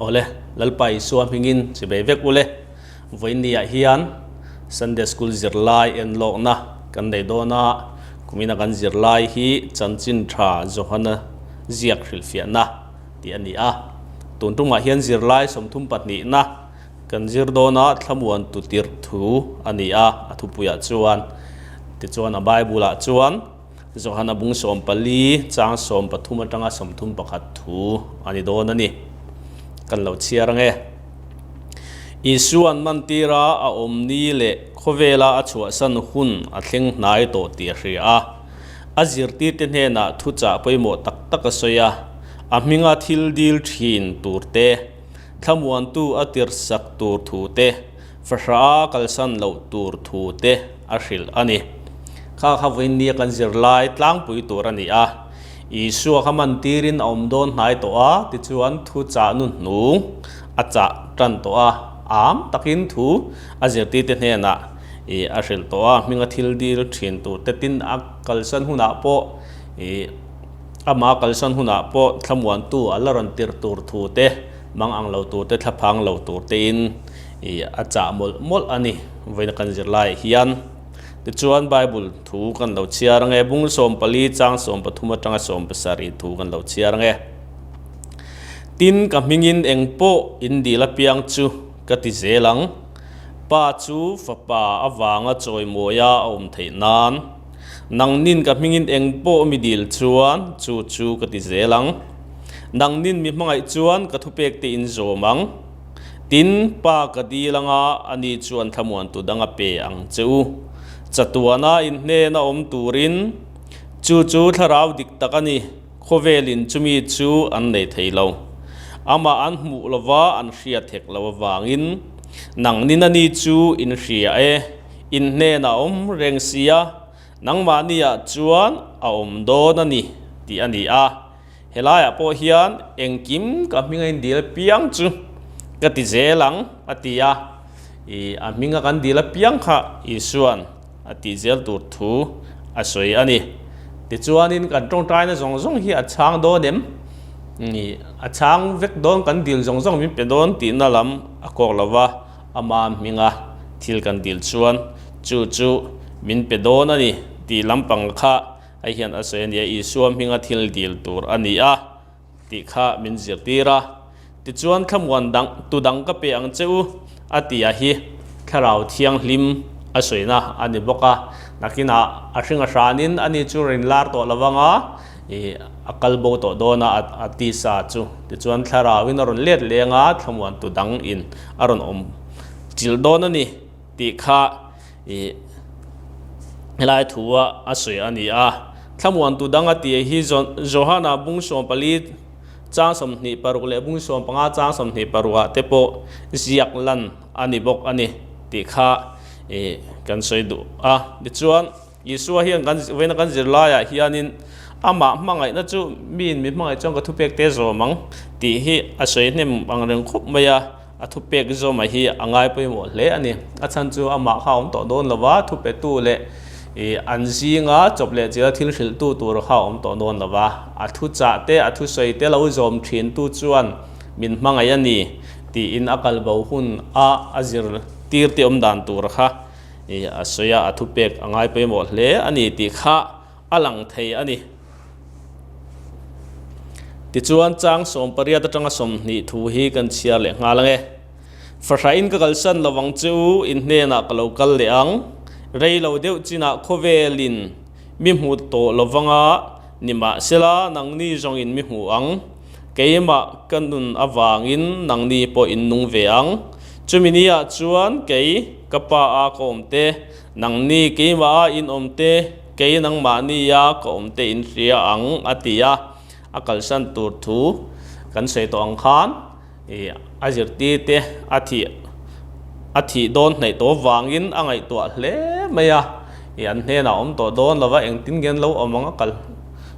Awle, Lalpa Isua hmingin chibei vek ule. Vawiinniah hian Sunday School zirlai enlawkna kan nei dawn a, kumina kan zirlai hi Chanchin Tha Johana ziak hrilhfiahna tih a ni a. Tun tumah hian zirlai 32na kan zir dawn a, thlamuan tu tirh thu a ni a, a thupuiah chuan. Tichuan a Bible-ah chuan Johana bung 14 chang 13 atanga 31 thu a ni dawn a ni. Kan lo chhiar ang e. Isua'n mantira a awm ni leh khawvela a chhuahsan hun a thleng hnai tawh tih a hria a. A zirtirte hnenah thuchah pawimawh tak tak a sawi a, a hminga thil dil thin tur te, thlamuantu a tirhsak tur thu te, Fahrah a kalsan loh tur thu te a hrilh a ni. Kha kha vawiinnia kan zirlai tlangpui tur a ni a. Isua kha mantirin a awm dawn hnai tawh a, tichuan thu chah nu hnung a chah tan tawh a, am takin thu a zirtirte hnenah ih a hrilh tawh a, hminga thil dil thin tur te tin a kalsan hunah pawh ih ama kalsan hunah pawh thlamuantu a la rawn tirh tur thu te mang ang lo tur te thlaphang lo tur tein ih a chah mawlh mawlh a ni. Vawiina kan zir laiah hian tichuan Bible thu kan lo chhiar ang e. Bung 14 chang 13 atanga 17 thu kan lo chhiar ang e. Tin ka hmingin eng pawh in dil apiang chu ka ti zel ang. Pa chu fapa avanga chawimawia a awm theih nan. Nangnin ka hmingin eng pawh mi dil chuan chu chu ka ti zel ang. Nangnin mi hmangaih chuan ka thupek te in zawm ang. Tin, Pa ka dil anga ani chuan thlamuantu dang a pe ang che u. Chatuana inhnen a awm turin chu chu thlarau dik tak a ni, khawvelin chumi chu an nei thei lo. Amah an hmuh lova an hriat hek lo avangin nangnin ani chu in hria e, inhnen a awm reng sia, nangmahniah chuan a awm dawn a ni, tih a ni a. Helaiah pawh hian engkim ka hminga in dil apiang chu ka ti zel ang a ti a, ih a hminga kan dil apiang kha Isua'n a tih zel tur thu a sawi a ni. Tichuanin kan tawngtaina zawng zawng hi a chhang dawn em? Ih a chhang vek dawn kan dil zawng zawng min pe dawn tihna lam a kawk lo va, ama hminga thil kan dil chuan chu chu min pe dawn a ni tih lampang kha Hei hian a sawi a nia, Isua hminga thil dil tur a ni a tih kha min zirtir a. Tichuan thlamuan dang tu dang ka pe ang che u a ti a hi Thlarau Thianghlim a sawina a ni bawk a. Nakinah a hring a hranin ani chu rin lar tawh lo vang a, ih a kal bo tawh dawn a a tisa chu. Tichuan Thlarauin a rawn let leng a, thlamuan tu dang in a rawn awm chilh dawn a ni tih kha Ih helai thu a a sawi a ni a, thlamuantu dang a tih hi Johana bung 14 chang 26 leh bung 15 chang 26 ah te pawh ziak lan a ni bawk a ni tih kha ih kan sawi duh a. Tichuan Isua hian kan vawiina kan zirlaiah hianin amah hmangaihna chu miin mi hmangaih chuan ka thupek te zawm ang tih hi a sawi hnem ang reng khawp mai a. A thupek zawma hi a ngai pawimawh hle a ni. A chhan chu amah kha a awm tawh dawn lo va, thupetu leh ih an zinga chawp leh chila thil hrilhtu tur kha a awm tawh dawn lo va. A thuchah te, a thusawi te lo zawm thintu chuan min hmangaih a ni tiin a kalbo hun a a zirtir te awm dan tur kha ih a sawi a, a thupek a ngai pawimawh hle a ni tih kha a lang thei a ni. Tichuan chang 18 atanga 20 thu hi kan chhiar leh nghal ang e. Fahrain ka kalsan lo vang che u, in hnenah ka lo kal leh ang. Rei lo deuh chinah khawvelin mi hmu tawh lo vanga, nimahsela nangni zawngin mi hmu ang. Keimah ka nun avangin nangni pawh in nung ve ang. Chumi niah chuan kei ka pa a ka awm te, nangni keimah a in awm te, Kei nangmahnia ka awm te in hria ang a ti a, a kalsan tur thu kan sawi tawh ang khan ih a zirtir te a thih a thih dawn hnaih tawh vangin a ngaihtuah hle mai a, ih an hnenah awm tawh dawn lova engtin nge an lo awm ang a kal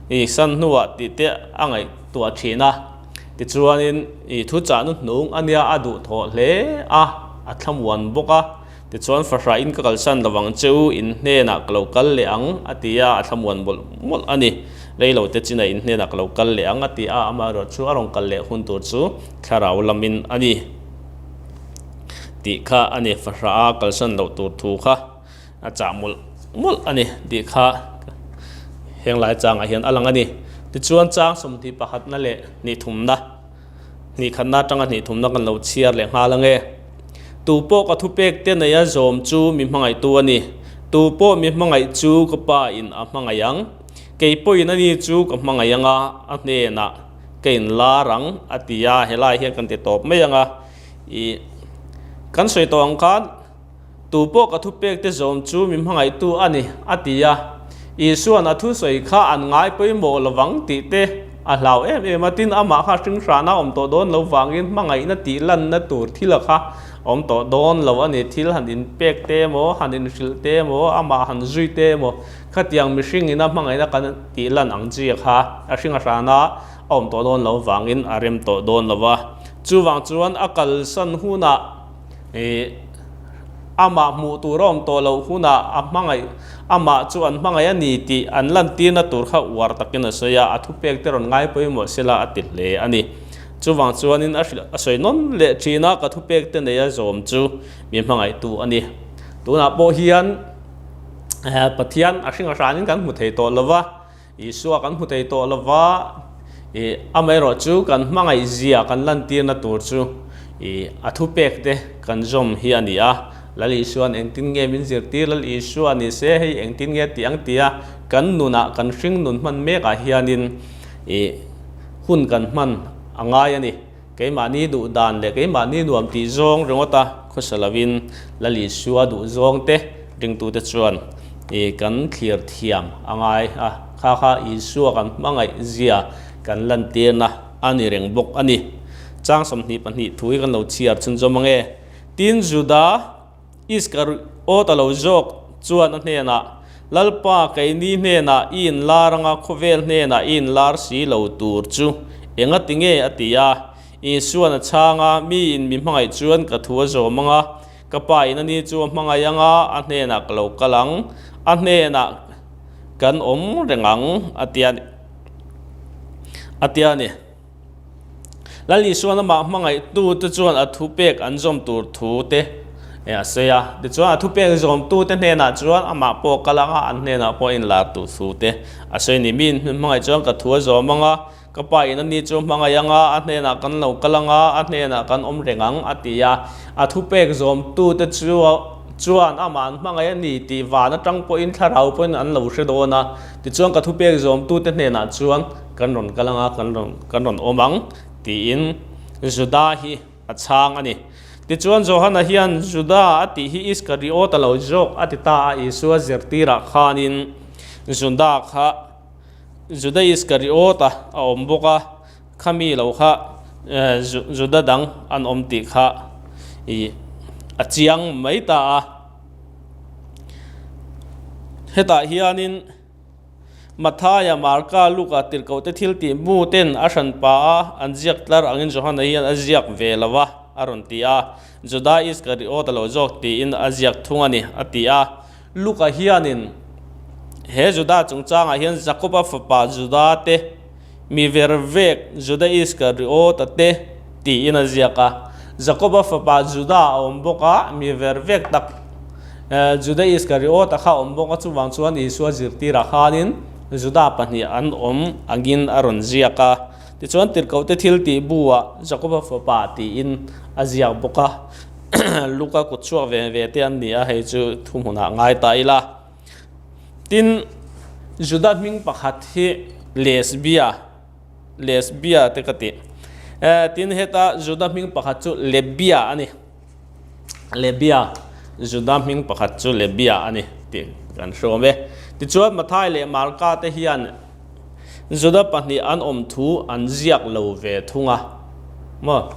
ih san hnuah tih te a ngaihtuah thin a, tichuanin ih thu chahna hnung a nia a duhthawh hle a, a thlamuan bawk a. Tichuan fahrah in ka kalsan lovang che u, in hnenah ka lo kal leh ang, a ti a, a thlamuan mawlh mawlh a ni. Rei lo te chin a in hnenah ka lo kal leh ang a ti a, amaherawh chu a rawn kal leh hun tur chu thlarau lamin a ni tih kha a ni. Fahrah a kalsan loh tur thu kha a chah mawlh mawlh a ni tih kha heng lai changah hian a lang a ni. Tichuan chang 21na leh hnihthumna. Hnihkhatna atanga hnihthumna kan lo chhiar leh nghal ange. Tu pawh ka thupek te neia zawm chu mi hmangaihtu a ni. Tu pawh mi hmangaih chu ka pa in a hmangaih ang. Kei pawhin a ni chu ka hmangaih anga a hnenah ka inlar ang a ti a, helai hian kan ti tawp mai anga ih kan sawi tawh ang khan Tu pawh ka thupek te zawm chu mi hmangaihtu a ni, a ti a. Isua'n a thusawi kha an ngai pawimawh lovang tih te a hlau em em a, tin amah kha hringhrana awm tawh dawn lo vangin hmangaihna tih lanna tur thil a kha awm tawh dawn lo a ni. Thil han inpek te emaw, han inhrilh te emaw, amah han zui te emaw, khatiang mihring ina hmangaihna kan tih lan ang chi a kha a hring a hrana a awm tawh dawn lo vangin a rem tawh dawn lo va. Chuvang chuan a kalsan hunah. Ih, amah hmuh tur a awm tawh loh hunah a hmangaih, amah chu an hmangaih a ni tih an lantirna tur kha uar takin a sawi a, a thupek te rawn ngai pawimawh sela a ti hle a ni. Chuvang chuanin a hrilh a sawi nawn leh thin a, ka thupek te neia zawm chu mi hmangaihtu a ni. Tunah pawh hian Pathian a hring a hranin kan hmu thei tawh lo va. Isua kan hmu thei tawh lo va, ih, amaherawh chu kan hmangaih zia kan lantirna tur chu, ih, a thupek te kan zawm hi a ni a. Lal Isua'n engtin nge min zirtir? Lal Isua ni se hei engtin nge tih ang tia kan nunah kan hring nun hman mekah hianin, ih, hun kan hman a ngai a ni. Keimahni duh dan leh keimahni nuam tih zawng ringawta khawsa lovin Lal Isua duh zawng te ringtute chuan i kan thlir thiam a ngai a, kha kha Isua kan hmangaih zia kan lantirna a ni reng bawk a ni. Chang 22 thu hi kan lo chhiar chhunzawm ange. Tin, Juda. Iskariot a lo zawk chuan a hnenah, Lalpa, keini hnenah i inlar anga khawvel hnenah i inlar si lo tur chu engati nge? a ti a. Isua'n a chhang a, Miin mi hmangaih chuan ka thu a zawm anga, ka Pa in ani chu a hmangaih anga a hnenah ka lo kal ang, a hnenah kan awm reng ang, a ti a ni. A ti a ni. Lal Isua'n amah hmangaihtute chuan a thupek an zawm tur thu te a sawi a. Tichuan a thupek zawmtute hnenah chuan amah pawh kal anga an hnenah pawh inlar tur thu te a sawi a ni. Mi hmangaih chuan ka thu a zawm anga, ka pa in ani chu hmangaih anga a hnenah kan lo kal anga a hnenah kan awm reng ang a ti a. A thupek zawmtute chu chuan amah an hmangaih a ni tih van atang pawhin thlarau pawhin an lo hre dawn a. Tichuan ka thupek zawmtute hnenah chuan Kan rawn kal anga kan rawn kan rawn awm ang tiin Juda hi a chhang a ni. Tichuan Johana hian Juda a tih hi Iskariot a lo zawk a ti ta a, Isua zirtirah khanin Juda kha Juda Iskariot a a awm bawk a, khami lo kha Juda dang an awm tih kha ih a chiang mai ta a. Hetah hianin. Mathaia, Marka, Luka tirhkohte thil tih mu ten a hran pa a, an ziak tlar angin Johana hian a ziak ve lo a, a rawn ti a. Juda Iskariot a lo zawk tiin a ziak thung a ni, a ti a. Luka hianin he Juda chungchangah hian Jakoba fapa Juda te, Mi ver vek Juda Iskariot-a te tiin a ziak a. Jakoba fapa Juda a awm bawk a, mi ver vek tak Juda Iskariot-a kha a awm bawk a, chuvang chuan Isua zirtirah khanin Juda pahnih an awm angin a rawn ziak a. Tichuan tirhkohte thil tih buah Jakoba fapa tiin a ziak bawk a. Luka kut chhuak ve ve te an ni a, hei chu thuhmunah ngai ta ila. Tin, Juda hming pakhat hi Lesbia, Lesbia te ka ti. Tin, heta Juda hming pakhat chu Lebia a ni. Lebia, Juda hming pakhat chu Lebia a ni tih kan hre awm e. Tichuan, Mathai leh Marka te hian Juda pahnih an awm thu an ziak lo ve thung a. Maw?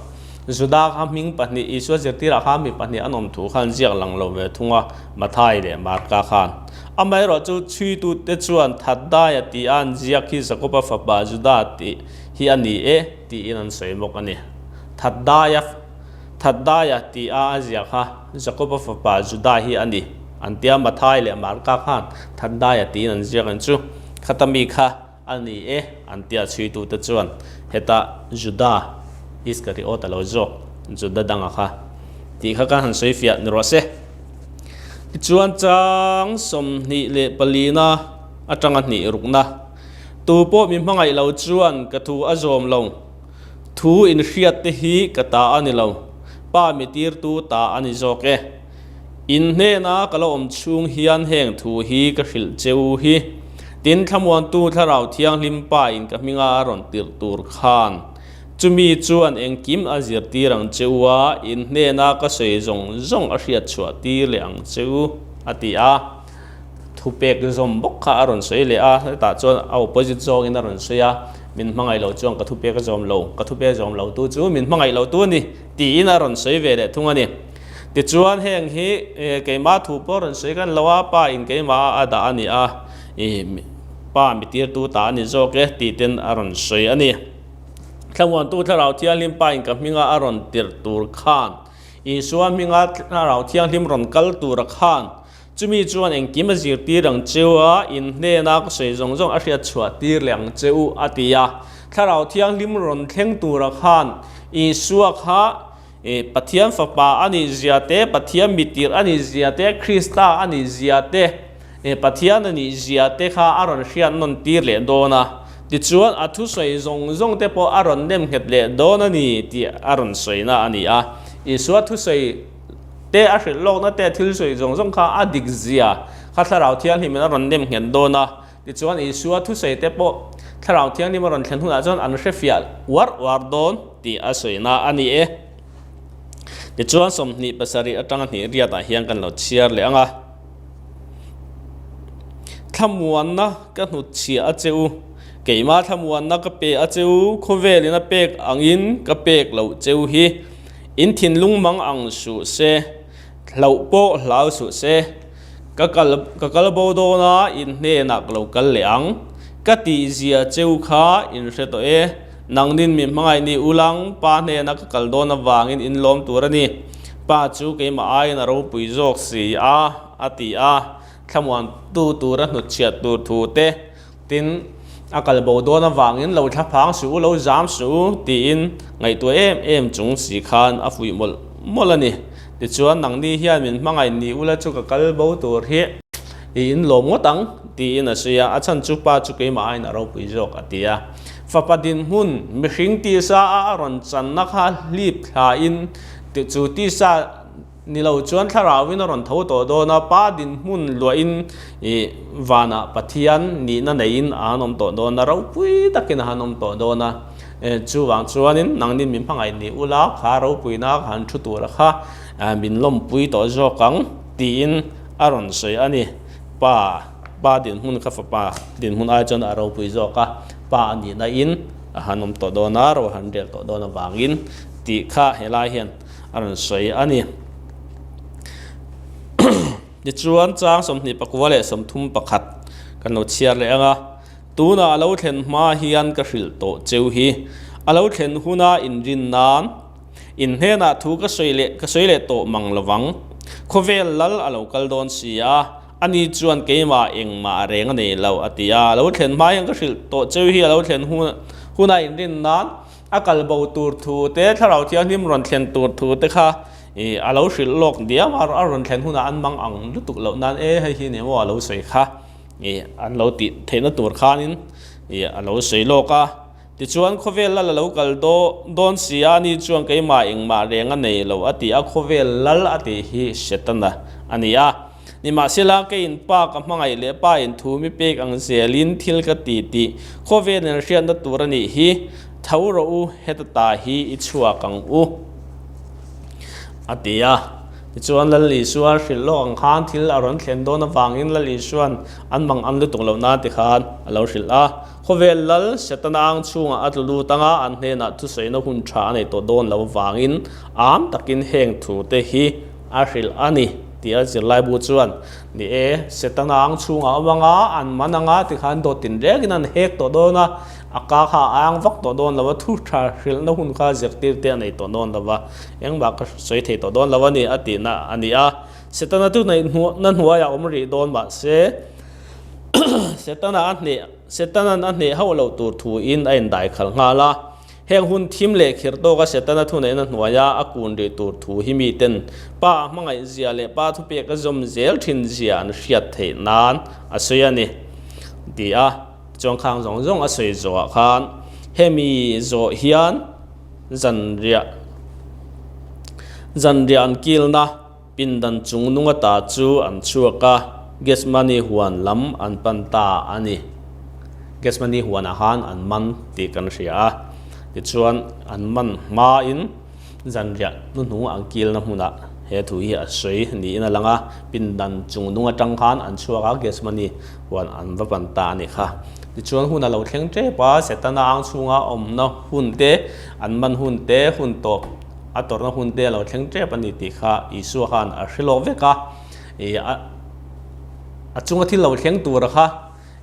Juda kha hming pahnih, Isua zirtirah kha mi pahnih an awm thu kha an ziak lang lo ve thung a, Mathai leh Marka khan. Amaherawhchu chhuitute chuan Thaddaia tih a an ziak hi Jakoba fapa Juda tih hi a ni e tiin an sawi bawk a ni. Thaddaia Thaddaia tih a a ziak kha Jakoba fapa Juda hi a ni an tia, Mathai leh Marka khan Thaddaia tiin an ziak ang chu. Khata mi kha. A ni e, an tia chhuitute chuan hetah Juda Iskariot a lo zawk, Juda danga kha tih kha kan han sawi fiah ni rawh se. Tichuan chang 24na atanga hnih rukna, Tu pawh mi hmangaih lo chuan ka thu a zawm lo, thu inhriat te hi ka ta a ni lo, Pa mi tirtu ta a ni zawk e. In hnena ka la awm chhung hian heng thu hi ka hrilh cheu hi. Tin, Thlamuantu Thlarau Thianghlim Pa in ka hminga a rawn tirh tur khan chumi chuan engkim a zirtir ang che u a, in hnena ka sawi zawng zawng a hriat chhuah tir leh ang che u, a ti a. Thupek zawm bawk kha a rawn sawi leh a, hetah chuan a opposite zawngin a rawn sawi a, Min hmangaih lo chuan ka thupek a zawm lo, ka thupek zawm lo tu chu min hmangaih lo tu a ni, tiin a rawn sawi ve leh thung a ni. Tichuan heng hi keimah thu pawh rawn sawi kan lo a, pa in keimah a dah a ni a, pa mi tirtu ta a ni zawk e tih ten a rawn sawi a ni. Thlamuantu Thlarau Thianghlim pa in ka hminga a rawn tirh tur khan, Isua hminga Thlarau Thianghlim rawn kal tura khan, Chumi chuan engkim a zirtir ang che u a, in hnena ka sawi zawng zawng a hriat chhuah tir leh ang che u, a ti a. Thlarau Thianghlim rawn thleng tura khan Isua kha Pathian Fapa a nih zia te, Pathian mitir a nih zia te, Krista a nih zia te, Pathian a nih zia te kha a rawn hriat nawn tir leh dawn a. Tichuan a thusawi zawng zawng te pawh a rawn nem nghet leh dawn a ni tih a rawn sawina a ni a. Isua thusawi te a hrilh lawkna te thil sawi zawng zawng kha a dik zia kha Thlarau Thianghlimin a rawn nem nghet dawn a. Tichuan Isua thusawi te pawh Thlarau Thianghlim a rawn thlen hunah chuan an hre fiah uar uar dawn tih a sawina a ni e. Tichuan 27 atanga hnih riatah hian kan lo chhiar leh ang a. Thlamuanna ka hnutchhiah a che u, keimah thlamuanna ka pe a che u, khawvelin a pek angin ka pek loh che u hi. In thinlung mang ang suh se, hlauh pawh hlau suh se. Ka kal ka kal bo dawn a, in hnenah ka lo kal leh ang. Ka tihzia cheu kha in hre tawh e. Nangnin mi hmangaih ni ulang, Pa hnena ka kal dawn avangin in lawm tur a ni. Pa chu keimah aiin a ropui zawk si a, a ti a. Thlamuantu tura hnutchhiat tur thu te. Tin, a kal bo dawn avangin lo thlaphang suh u, lo zam suh u tiin ngaihtuah em em chung si khan a fuih mawlh mawlh a ni. Tichuan, nangni hian min hmangaih ni ula chu ka kal bo tur hi i inlawm ngawt ang tiin a sawi a, a chhan chu pa chu keimah aiin a ropui zawk a ti a. Fapa dinhmun mihring tisa a a rawn channa kha hlip thlain chu tisa Ni lo chuan thlarauin a rawn tho tawh dawn a, Pa dinhmun luahin ih vanah Pathian nihna neiin a han awm tawh dawn a, ropui takin a han awm tawh dawn a. Chuvang chuanin nangnin min hmangaih ni ula, kha ropuina ka han thu tura kha min lawmpui tawh zawk ang tiin a rawn sawi a ni. Pa, Pa dinhmun kha fapa dinhmun ai chuan a ropui zawk a, Pa a nihna in a han awm tawh dawn a, ro a han rel tawh dawn avangin tih kha helai hian a rawn sawi a ni. Tichuan chang 29 leh 31 kan lo chhiar leh ang a, Tunah a lo thlen hma hian ka hrilh tawh cheu hi, a lo thlen huna inrin nan in hnenah thu ka sawi leh ka sawi leh tawh mang lovang. Khawvel lal a lo kal dawn si a, ani chuan keimah engmah reng a nei lo a ti a, a lo thlen hma hian ka hrilh tawh cheu hi a lo thlen huna inrin nan A kal bo tur thu te, Thlarau Thianghlim rawn thlen tur thu te kha ih a lo hrilh lawk diam a, a rawn thlen hunah an mang ang lutuk loh nan e hei hi ni maw a lo sawi kha ih an lo tih theihna tur khanin ih a lo sawi lawk a. Tichuan khawvel lal a lo kal daw dawn si a, ani chuan keimah engmah reng a nei lo a ti a, khawvel lal a tih hi Setana a ni a. Nimahsela, keiin Pa ka hmangaih leh Pa in thu mi pek ang zelin thil ka ti tih khawvelin hriatna tur a nih hi, tho rawh u, heta ta hi i chhuak ang u, a ti a. Tichuan, Lal Isuan hrilh lawk ang khan thil a rawn thlen dawn avangin Lal Isuan an mang an lutuk loh nan ti khan a lo hrilh a. Khawvel Lal Setana ang chhungah a tlu lut anga an hnenah thusawina hun tha a nei tawh dawn lo avangin am takin heng thute hi A hrilh a ni, tih a zirlaibu chuan, Ni e, Setana ang chhungah a awm ang a, an man ang a, tikhan dawt tinrengin an hek tawh dawn a, a ka kha a ang vak tawh dawn lo a, thu tha hrilhna hun kha zirtir te a nei tawh dawn lo va, engmah ka sawi thei tawh dawn lo a ni, a tihna a ni a. Setana chu na hnuaiah awm rih dawn mahse, Setana a hneh. Setanan a hneh hauh loh tur thuin a indaikhal nghal a. Heng hun thim leh khirh tawka Setana thuneihna hnuaia a kun rih tur thu hi miten Pa a hmangaih zia leh Pa thupek a zawm zel thin zia an hriat theih nan a sawi a ni, ti a chuangkhang zawng zawng a sawi zawhah khan hemi zawh hian zanriah zanriah an kilna Pindan chung nung ata chu an chhuak a, Gethsemane huan lam an pan ta a ni. Gethsemane huanah khan an man tih kan hria a, tichuan an man hmain zanriah hnuhnung an kilna hmunah he thu hi a sawi niin a lang a, pindan chung nung atang khan an chhuak a, Gethsemane huan an va pan ta a ni kha. Tichuan hun a lo thleng tep a, Setana ang chhunga awmna hun te, an man hun te, hun tawp, A tawrhna hun te a lo thleng tep a ni tih kha Isua khan a hre lawk vek a, ih a chunga thil lo thleng tur kha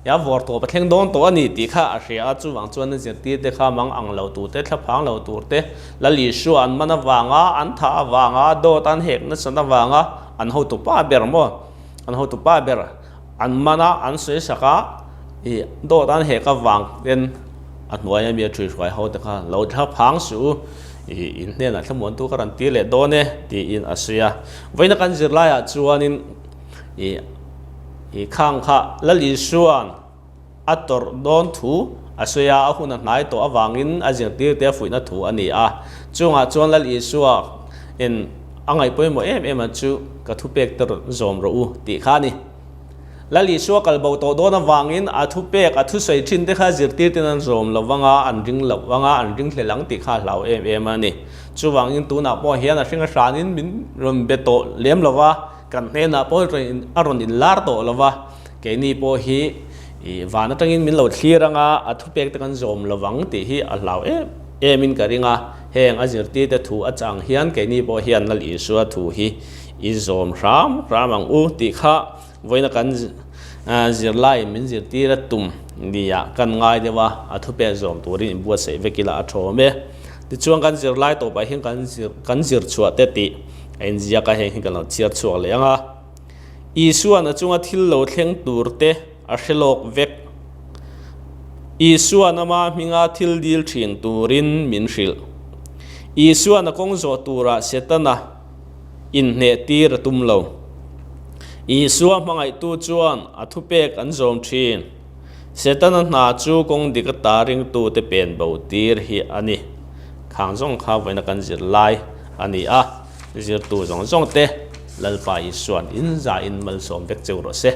ih a vawr tawp a thleng dawn tawh a ni tih kha a hria a, chuvang chuan a zirtir te kha mang ang lo tur te, thlaphang lo tur te, Lal Isua an man avanga, an thah avanga, dawt an hek nasat avanga an hotu pa ber maw, an hotu pa ber An man a, an sawi sak a, ih dawt an hek avang ten a hnuai ami a ṭhui hruai ho te kha lo thla phang suh u, ih in hnenah thlamuantu ka rawn tir leh dawn e tiin a sawi a. Vawiina kan zirlaiah chuanin ih ih khang kha Lal Isua'n a tawrh dawn thu a sawi a, a hun a hnai tawh avangin a zirtirte a fuihna thu a ni a. Chungah chuan Lal Isua in a ngaih pawimawh em em a chu ka thupek te rawn zawm rawh u tih kha a ni. Lal Isua kal bo tawh dawn avangin a thupek a thusawi thin te kha zirtirten an zawm lo vanga, an ring loh vanga, an ring hlel ang tih kha a hlau em em a ni. Chuvangin tunah pawh hian a hring a hranin min rawn be tawh lem lo va, kan hnenah pawh a rawn inlar tawh lo va, Keini pawh hi i van atangin min lo thlir anga a thupek te kan zawm lo vang tih hi a hlau em emin ka ring a, heng a zirtirte thu a chang hian keini pawh hian Lal Isua thu hi i zawm hram hram ang u tih kha vawiina kan zirlaiin min zirtir a tum nia kan ngai deuh a, a thupek zawm turin i buatsaih vek ila a thawm e. Tichuan kan zirlai tawpah hian kan zir kan zir chhuah te tih a inziak a, heng hi kan lo chhiar chhuak leh ang a. Isua'n a chunga thil lo thleng turte a hre lawk vek. Isua'n ama hminga thil dil thin turin min hrilh. Isua'n a kawng zawh turah Setana inhneh tir a tum lo. Isua hmangaihtu chuan a thupek an zawm thin. Setana hna chu kawng dik ata ringtute pen bo tir hi a ni. Khang zawng kha vawiina kan zir lai a ni a, zirtu zawng zawng te Lalpa Isua'n in za in malsawm vek cheu rawh se.